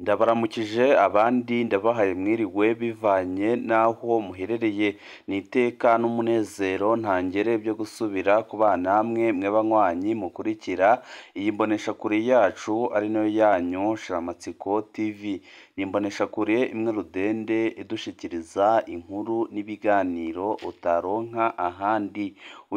Ndabaramukije abandi ndabahaye mwiriwe bivanye n'aho muherereye, ni iteka n'umunezero ntangere byo gusubira kubana namwe mwe banywanyi mukurikira iyi mboneshakure yacu ari nayo yanyu Shiramatsiko TV. Ni imboneshakure imwe rudende idushikiriza inkuru n'ibiganiro utaronka ahandi.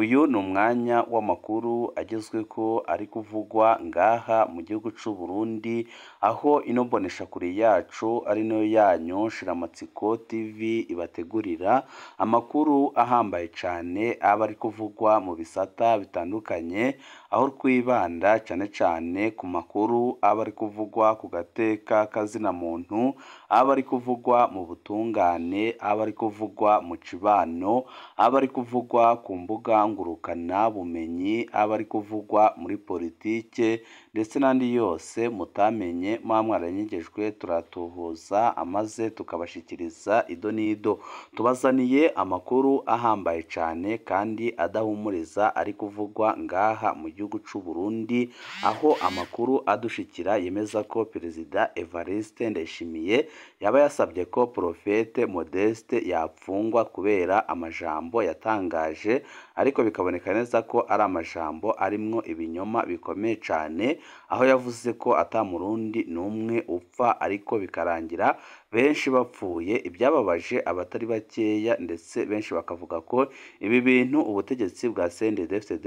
Uyu ni umwanya w'amakuru agezweko ari kuvugwa ngaha mu gihugu c'u Burundi, aho ino mboneshakure yacu ari nayo yanyu Shiramatsiko TV ibategurira amakuru ahambaye cane aba ari kuvugwa mu bisata bitandukanye, aho twibanda cane cane ku makuru aba ari kuvugwa ku gateka kazina muntu, aba ari kuvugwa mu butungane, aba ari kuvugwa mu cibano, aba ari kuvugwa ku mbuga ngurukana bumenyi, aba ari kuvugwa muri politike ndetse n'andi yose mutamenye muba mwaranyegejwe, turatohoza amaze tukabashikiriza ido n'ido. Tubazaniye amakuru ahambaye cane kandi adahumuriza ari kuvugwa ngaha mu gihugu c'u Burundi, aho amakuru adushikira yemeza ko Perezida Evariste Ndayishimiye yaba yasabye ko Prophète Modeste yapfungwa kubera amajambo yatangaje, ariko bikaboneka neza ko ari amajambo arimwo ibinyoma bikomeye cane, aho yavuze ko ata murundi n'umwe upfa ariko bikarangira benshi bapfuye, ibyababaje abatari bakeya ndetse benshi bakavuga ko ibi bintu ubutegetsi bwa CNDD-FDD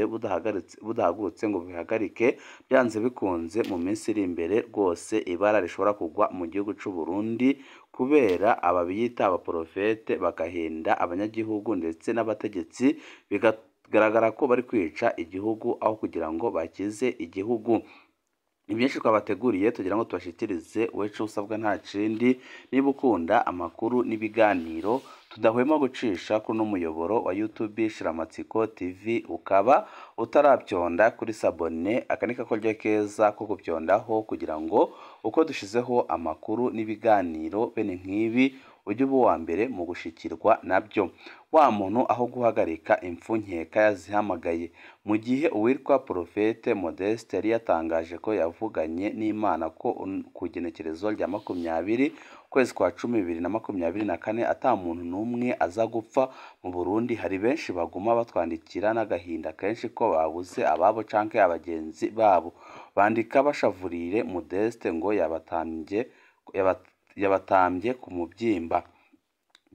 budahagurutse ngo bihagarike, byanze bikunze mu minsi iri imbere rwose ibara rishobora kugwa mu gihugu c'u Burundi, kubera aba biyita abaporofete bagahenda abanyagihugu ndetse n'abategetsi, bigaragara ko bari kwica igihugu aho kugira ngo bakize igihugu. Ni byinshi twabateguriye tugira ngo tubashikirize, wowe ico usabwa nta kindi, niba ukunda amakuru n'ibiganiro tudahwema gucisha kuri uno muyoboro wa YouTube Shiramatsiko TV, ukaba utaravyonda kuri sabone, aka ni kakoryo keza ko kuvyondaho kugira ngo uko dushizeho amakuru n'ibiganiro bene nk'ibi ujye uba uwa mbere mu gushikirwa nabyo. Wa muntu aho guhagarika impfu nkeka yazihamagaye. Mu gihe uwitwa Prophète Modeste yari yatangaje ko yavuganye n'Imana ko ku igenekerezo rya 20 ukwezi kwa 10 2024 ata muntu n'umwe aza gupfa mu Burundi, hari benshi baguma batwandikira n'agahinda kenshi ko babuze ababo canke abagenzi babo. Bandika bashavurire Modeste ngo yabatambye ku muvyimba.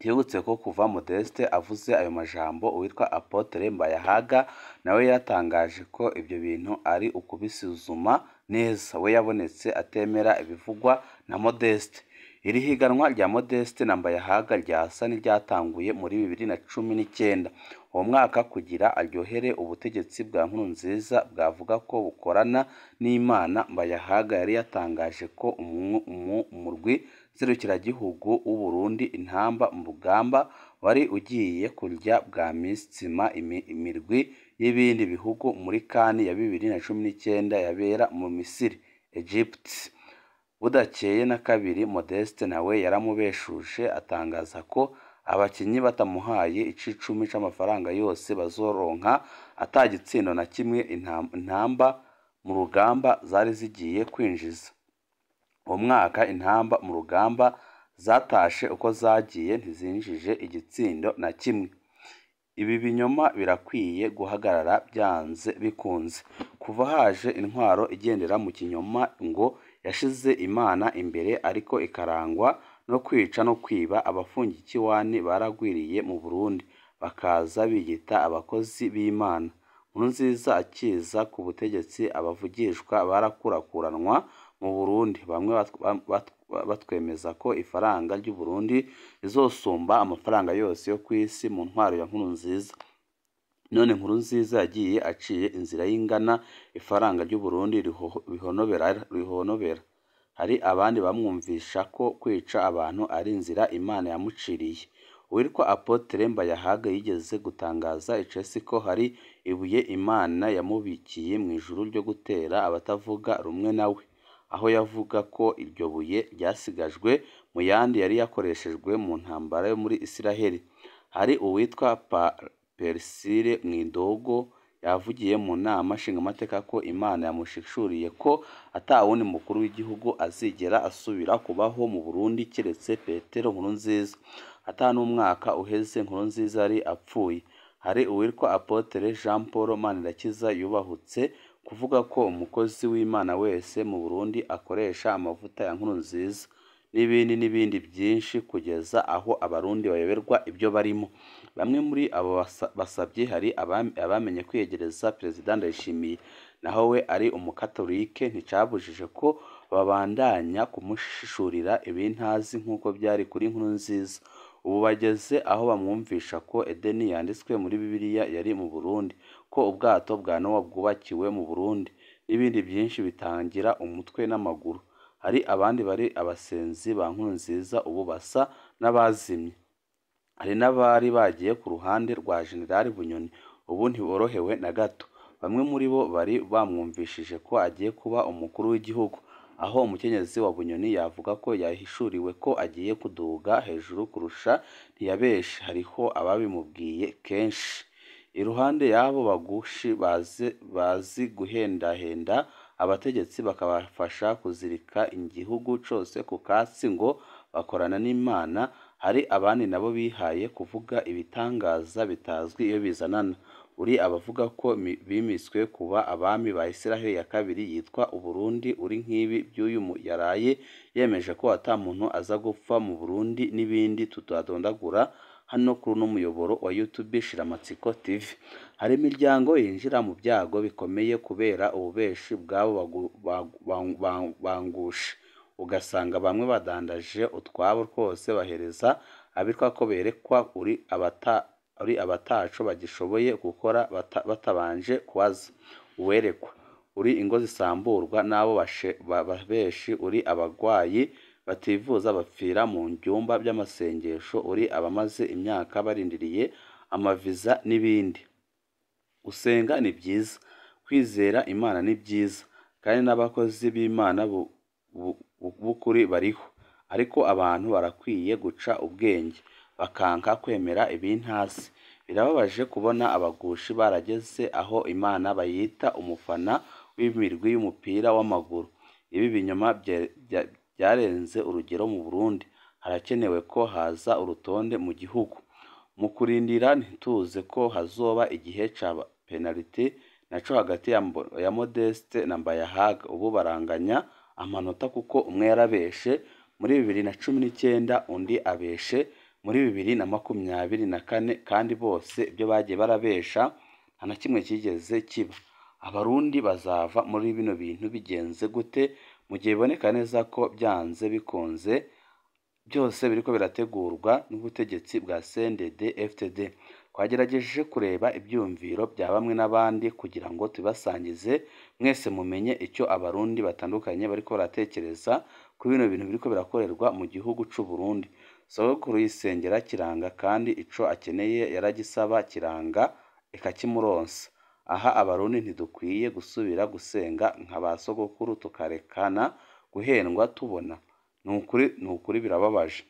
Twibutse ko kuva Modeste avuze ayo majambo, uwitwa Apotre Mbayahaga nawe yatangaje ko ibyo bintu ari ukubisuzuma neza. We yabonetse atemera ibivugwa na Modeste. Iri higanwa rya Modeste na Mbayahaga ryasa n'iryatanguye muri 2019. Uwo mwaka kugira aryohere ubutegetsi bwa Nkurunziza bwavuga ko bukorana n'Imana, Mbayahaga yari yatangaje ko umurwi nserukiragihugu w'u Burundi Intamba mu rugamba wari ugiye kurya bwa mitsima imirwi y'ibindi bihugu muri CAN ya 2019 yabera mu Misiri, Egypt. Budakeye na kabiri Modeste nawe yaramubeshuje atangaza ko abakinyi batamuhaye icicumi c'amafaranga yose bazoronka ata gitsindo na kimwe Intamba mu rugamba zari zigiye kwinjiza. Uwo mwaka Intamba mu rugamba zatashe uko zagiye ntizinjije igitsindo na kimwe. Ibi binyoma birakwiye guhagarara byanze bikunze. Kuva haje intwaro igendera mu kinyoma ngo yashize Imana imbere ariko ikarangwa no kwica no kwiba, abafungikiwani baragwiriye mu Burundi bakaza biyita abakozi b'Imana. Nkurunziza akiza ku butegetsi abavugishwa barakurakuranwa mu Burundi, bamwe batwemeza ko ifaranga ry'u Burundi rizosumba amafaranga yose yo kw'isi mu ntwaro ya Nkurunziza. None Nkurunziza yagiye aciye inzira y'ingana ifaranga ry'u Burundi rihonobera. Hari abandi bamwumvisha ko kwica abantu ari inzira Imana yamuciriye. Uwitwa Apotre Mbayahaga yigeze gutangaza icesi ko hari ibuye Imana yamubikiye mu ijuru ryo gutera abatavuga rumwe nawe, aho yavuga ko iryo buye ryasigajwe mu yandi yari yakoreshejwe mu ntambara yo muri Isiraheli. Hari uwitwa Persile Mwindogo Yavugiye mu nama nshingamateka ko Imana yamushishuriye ko atawundi mukuru w'igihugu azigera asubira kubaho mu Burundi keretse Petero Nkurunziza. Ata n'umwaka uheze Nkurunziza yari apfuye. Hari uwitwa Apotre Jean Paul Manirakiza yubahutse kuvuga ko umukozi w'Imana wese mu Burundi akoresha amavuta ya Nkurunziza, n'ibindi n'ibindi byinshi, kugeza aho Abarundi bayoberwa ibyo barimo. Bamwe muri abo basabye hari abamenye kwiyegereza Perezida Ndayishimiye, naho we ari umukatolike nticabujije ko babandanya kumushishurira ibintazi nk'uko byari kuri Nkurunziza. Ubu bageze aho bamwumvisha ko Edeni yanditswe muri Bibiliya yari mu Burundi, ko ubwato bwa Nowa bwubakiwe mu Burundi, n'ibindi byinshi bitangira umutwe n'amaguru. Hari abandi bari abasenzi ba Nkurunziza ubu basa n'abazimye. Hari n'abari bagiye ku ruhande rwa Jenerali Bunyoni, ubu ntiborohewe na gato. Bamwe muri bo bari bamwumvishije ko agiye kuba umukuru w'igihugu, aho umukenyezi wa Bunyoni yavuga ko yahishuriwe ko agiye kuduga hejuru kurusha, ntiyabeshe, hariho ababimubwiye kenshi. Iruhande y'abo bagushi bazi guhendahenda abategetsi bakabafasha kuzirika igihugu cose ku katsi ngo bakorana n'Imana, hari abandi nabo bihaye kuvuga ibitangaza bitazwi iyo bizanana. Uri abavuga ko bimiswe kuba abami ba Isiraheli ya kabiri yitwa Uburundi, uri nk'ibi by'uyu yaraye yemeje ko ata muntu aza gupfa mu Burundi, n'ibindi tutadondagura hano kuri uno muyoboro wa YouTube Shiramatsiko TV. Hari imiryango yinjira mu byago bikomeye kubera ububeshi bw'abo bangushe, ugasanga bamwe badandaje utwabo twose bahereza abitwa ko berekwa uri abataco bagishoboye gukora batabanje kubaza uwerekwa, uri ingo zisamburwa n'abo babeshi, uri abagwayi bativuza bapfira mu byumba by'amasengesho, uri abamaze imyaka barindiriye amaviza n'ibindi. Gusenga ni byiza, kwizera Imana ni byiza, kandi n'abakozi b'Imana b'ukuri bariho, ariko abantu barakwiye guca ubwenge bakanka kwemera ibintazi. Birababaje kubona abagushi barageze aho Imana bayita umufana w'imirwi y'umupira w'amaguru. Ibi binyoma byarenze urugero mu Burundi. Harakenewe ko haza urutonde mu gihugu. Mu kurindira ntituze ko hazoba igihe ca penaliti naco hagati ya Modeste na Mbayahaga. Ubu baranganya amanota kuko umwe yarabeshe muri 2019 undi abeshe muri 2024, kandi bose ibyo bagiye barabesha nta na kimwe kigeze kiba. Abarundi bazava muri bino bintu bigenze gute mu gihe biboneka neza ko byanze bikunze byose biriko birategurwa n'ubutegetsi bwa CNDD FDD? Twagerageje kureba ibyumviro bya bamwe n'abandi kugira ngo tubibasangize mwese mumenye icyo Abarundi batandukanye bariko baratekereza kuri bino bintu biriko birakorerwa mu gihugu c'u Burundi. Sogokuru yisengera kiranga, kandi ico akeneye yaragisaba kiranga ikakimuronsa. Aha Abarundi ntidukwiye gusubira gusenga nka ba sogokuru tukarekana guhendwa tubona. Ni ukuri birababaje.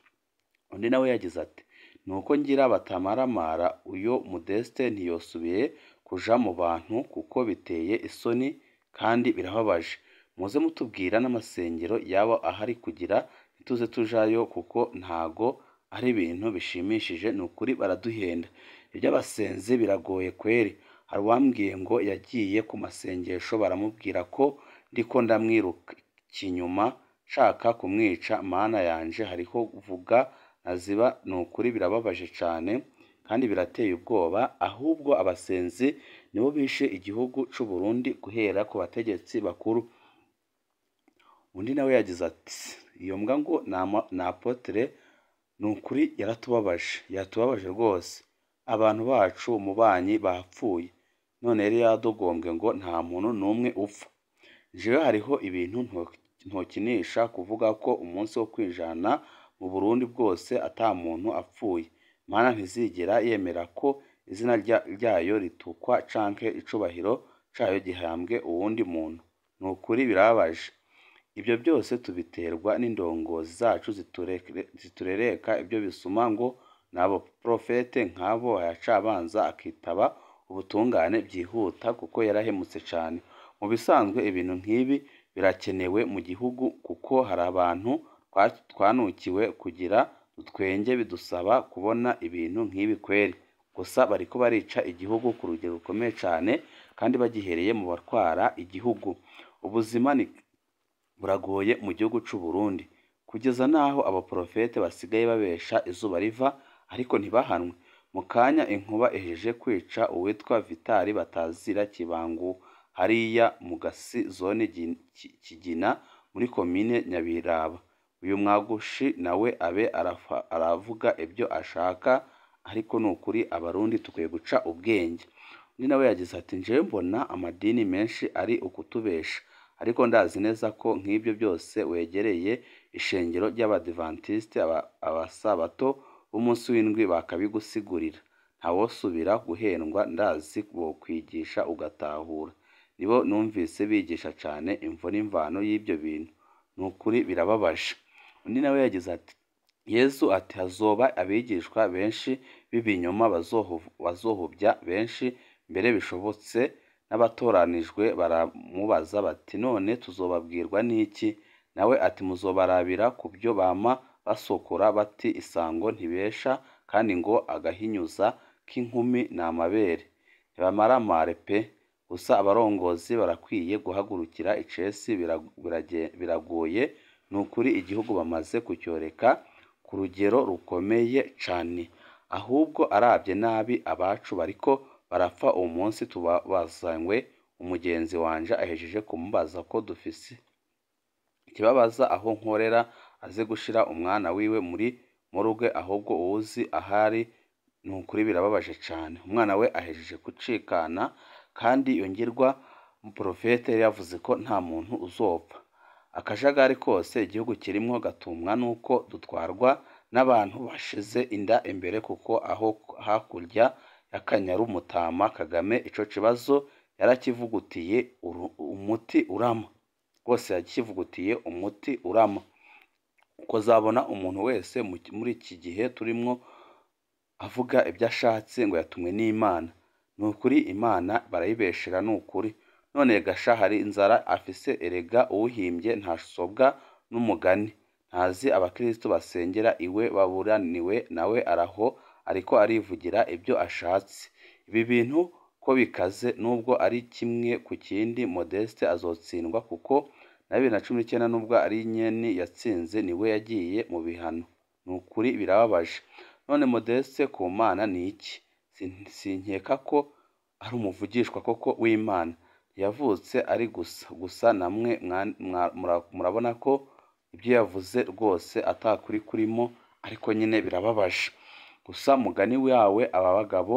Undi nawe yagize ati: nuko ngira batamaramara, uyo Modeste ntiyosubiye kuja mu bantu kuko biteye isoni kandi birababaje. Muze mutubwira n'amasengero yaba ahari kugira ntituze tujayo, kuko ntago ari ibintu bishimishije. Ni ukuri baraduhenda. Iby'abasenzi biragoye kweri. Hari uwambwiye ngo yagiye ku masengesho baramubwira ko ndiko ndamwiruka inyuma nshaka kumwica. Mana yanje, hariho vuga naziba. Ni ukuri birababaje cane kandi birateye ubwoba. Ahubwo abasenzi nibo bishe igihugu c'u Burundi guhera ku bategetsi bakuru. Undi nawe yagize ati: iyo mbwa ngo ni apotre, ni ukuri yaratubabaje, yatubabaje rwose. Abantu bacu umubanyi bapfuye, none yari yadogombwe ngo nta muntu n'umwe upfa. Jewe hariho ibintu ntokinisha kuvuga ko umunsi wo kwijana mu Burundi bwose ata muntu apfuye. Mana ntizigera yemera ko izina ryayo ritukwa canke icubahiro cayo gihambwe uwundi muntu. Ni ukuri birababaje. Ibyo byose tubiterwa n'indongozi zacu ziturereka ibyo bisuma ngo ni abaprofete nk'abo, yaca abanza akitaba ubutungane byihuta kuko yarahemutse cane. Mu bisanzwe ibintu nk'ibi birakenewe mu gihugu kuko hari abantu twanukiwe kugira dutwenge, bidusaba kubona ibintu nk'ibi kweri. Gusa bariko barica igihugu ku rugero rukomeye cane kandi bagihereye mu batwara igihugu. Ubuzima ni buragoye mu gihugu c'u Burundi kugeza naho abaprofete basigaye babesha izuba riva ariko ntibahanwe. Mu kanya inkuba ihejeje kwica uwitwa Vitali Batazira Kibangu hariya mu Gasi zone Kigina muri komine Nyabiraba. Uyu mwagushi nawe abe aravuga ibyo ashaka, ariko ni ukuri Abarundi tukwiye guca ubwenge. Undi nawe yagize ati njewe mbona amadini menshi ari ukutubesha, ariko ndazi neza ko nk'ibyo byose wegereye ishengero ry'Abadiventiste abasabato b'umunsi w'indwi bakabigusigurira. Ntawosubira guhendwa, ndazi bokwigisha ugatahura. Nibo numvise bigisha cane imvo n'imvano y'ibyo bintu, ni ukuri birababaje. Undi nawe yagize ati Yesu ati hazoba abigishwa benshi b'ibinyoma bazohubya benshi, mbere bishobotse n'abatoranijwe baramubaza bati none tuzobabwirwa n'iki? Nawe ati muzobarabira ku byo bama basokora bati isango ntibesha kandi ngo agahinyuza k'inkumi ni amabere. Ntibamaramare pe! Gusa abarongozi barakwiye guhagurukira icesi, biragoye ni ukuri igihugu bamaze kucyoreka ku rugero rukomeye cane. Ahubwo arabye nabi abacu bariko barapfa uwo munsi tubazanywe. Umugenzi wanje ahejeje kumubaza ko dufise ikibabaza aho nkorera aze gushira umwana wiwe muri morgue, ahubwo uwuzi ahari ni ukuri birababaje cane. Umwana we ahejeje gucikana kandi yongerwa umuprofete yari yavuze ko nta muntu uzopfa. Akajagari kose igihugu kirimwo gatumwa nuko dutwarwa n'abantu bashize inda imbere, kuko aho hakurya y'Akanyaru Mutama Kagame ico kibazo yarakivugutiye umuti urama. Rwose yakivugutiye umuti urama. Ukozabona umuntu wese muri iki gihe turimwo avuga ibyo ashatse ngo yatumwe n'Imana. Ni ukuri Imana barayibeshera ni ukuri. None gasha hari inzara afise, erega uwuhimbye ntasobwa n'umugani. Ntazi abakristo basengera iwe baburaniwe, nawe araho ariko arivugira ibyo ashatse. Ibi bintu ko bikaze nubwo ari kimwe ku kindi, Modeste azotsindwa kuko na 2019 nubwo ari nyeni yatsinze niwe yagiye mu bihano. Ni ukuri birababaje. None Modeste ku Mana ni iki? Sinkeka ko ari umuvugishwa koko w'Imana. Yavutse ari gusa gusa, namwe murabona ko ibyo yavuze rwose atakuri kurimo, ariko nyine birababaje. Gusa mugani wawe aba bagabo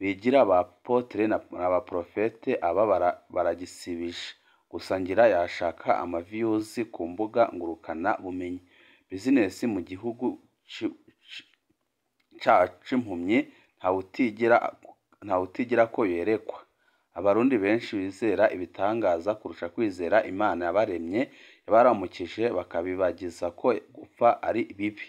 bigira ba apotre na ba profete aba baragisibije. Gusa ngira yashaka amaviyuzi ku mbuga ngurukana bumenyi. Bizinesi mu gihugu c'impumyi ntawutigira ko yerekwa. Abarundi benshi bizera ibitangaza kurusha kwizera Imana yabaremye, yabaramukije bakabibagiza ko gupfa ari bibi.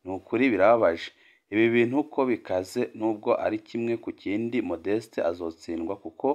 Ni ukuri birababaje. Ibi bintu ko bikaze nubwo ari kimwe ku kindi, Modeste azotsindwa kuko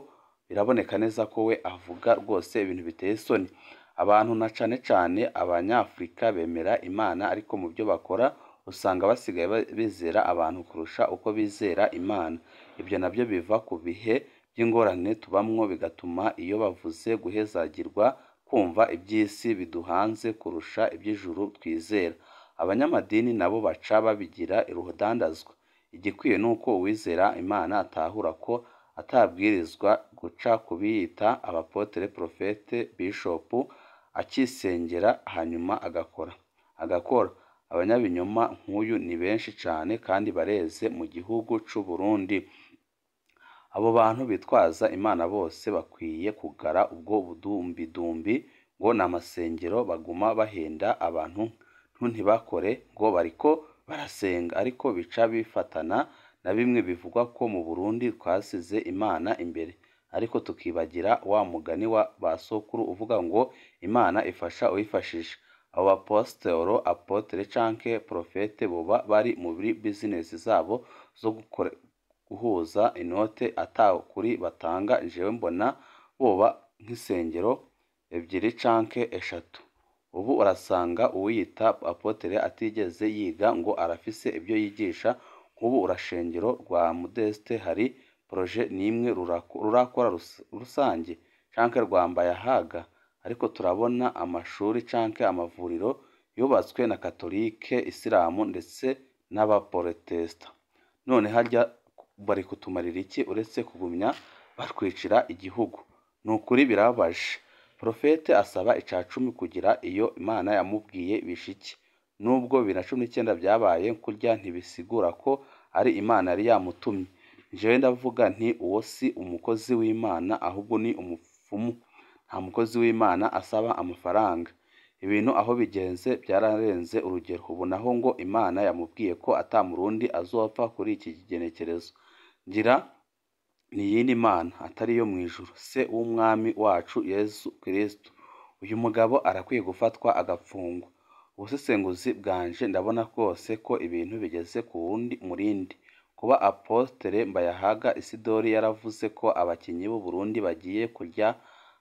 biraboneka neza ko we avuga rwose ibintu biteye isoni. Abantu na cane cane Abanyafrika bemera Imana, ariko mu byo bakora usanga basigaye bizera abantu kurusha uko bizera Imana. Ibyo nabyo biva ku bihe by'ingorane tubamwo, bigatuma iyo bavuze guhezagirwa kumva iby'isi biduhanze kurusha iby'ijuru twizera. Abanyamadini nabo baca babigira urudandazwa. Igikwiye ni uko uwizera Imana atahura ko atabwirizwa guca kubiyita abapotere, profete, bishopu, akisengera hanyuma agakora. Abanyabinyoma nk'uyu ni benshi cane kandi bareze mu gihugu c'u Burundi. Abo bantu bitwaza Imana bose bakwiye kugara ubwo budumbidumbi ngo ni amasengero, baguma bahenda abantu ntibakore ngo bariko barasenga, ariko bica bifatana na bimwe bivugwa ko mu Burundi twasize Imana imbere, ariko tukibagira wa mugani wa ba sokuru uvuga ngo Imana ifasha uyifashije. Abo bapostoro, apotre canke profete boba bari muri business zabo zo guhuza inote ata kuri batanga, jewe mbona boba nk'isengero ebyiri canke eshatu. Ubu urasanga uwiyita apotre atigeze yiga ngo arafise ibyo yigisha. Nk'ubu urashengero rwa Modeste hari projet nimwe rurakora rusange canke rwa Mbayahaga, ariko turabona amashuri canke amavuriro yubatswe na katolike, isilamu ndetse n'abaporotesta. None harya bari kutumarira iki uretse kugumya batwicira igihugu? Ni ukuri birababaje. Profete asaba icacumi kugira iyo Imana yamubwiye bishike. Nubwo 2019 byabaye kurya ntibisigura ko ari Imana yari yamutumye. Jewe ndavuga nti uwo si umukozi w'Imana ahubwo ni umupfumu. Nta mukozi w'Imana asaba amafaranga. Ibintu aho bigenze byararenze urugero. Ubu naho ngo Imana yamubwiye ko ata murundi azopfa kuri iki kigenekerezo. Ngira ni iyindi Mana atari iyo mu ijuru, se w'umwami wacu Yesu Kristo. Uyu mugabo arakwiye gufatwa agapfungwa. Ubusesenguzi bwanje ndabona rwose ko ibintu bigeze ku wundi murindi. Kuba Apotre Mbayahaga Isidori yaravuze ko abakinyi b'u Burundi bagiye kurya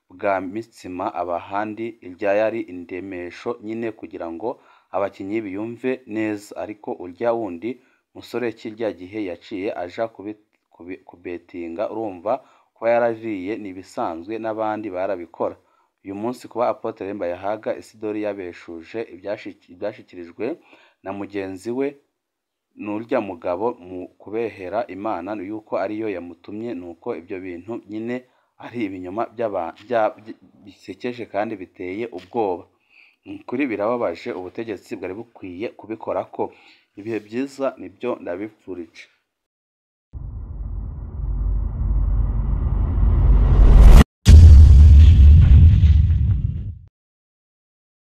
bwa mitsima abahandi, irya yari indemesho nyine kugira ngo abakinyi biyumve neza, ariko urya wundi musore kirya gihe yaciye aja kubetinga, urumva kuba yarariye nibisanzwe n'abandi barabikora. Uyu munsi kuba Apotre Mbayahaga Isidori yabeshuje ibyashikirijwe na mugenzi we n'urya mugabo mu kubehera Imana yuko ariyo yamutumye, nuko ibyo bintu nyine ari ibinyoma bisekeje kandi biteye ubwoba. Kuri birababaje, ubutegetsi bwari bukwiye kubikorako. Ibihe byiza nibyo ndabipfurije.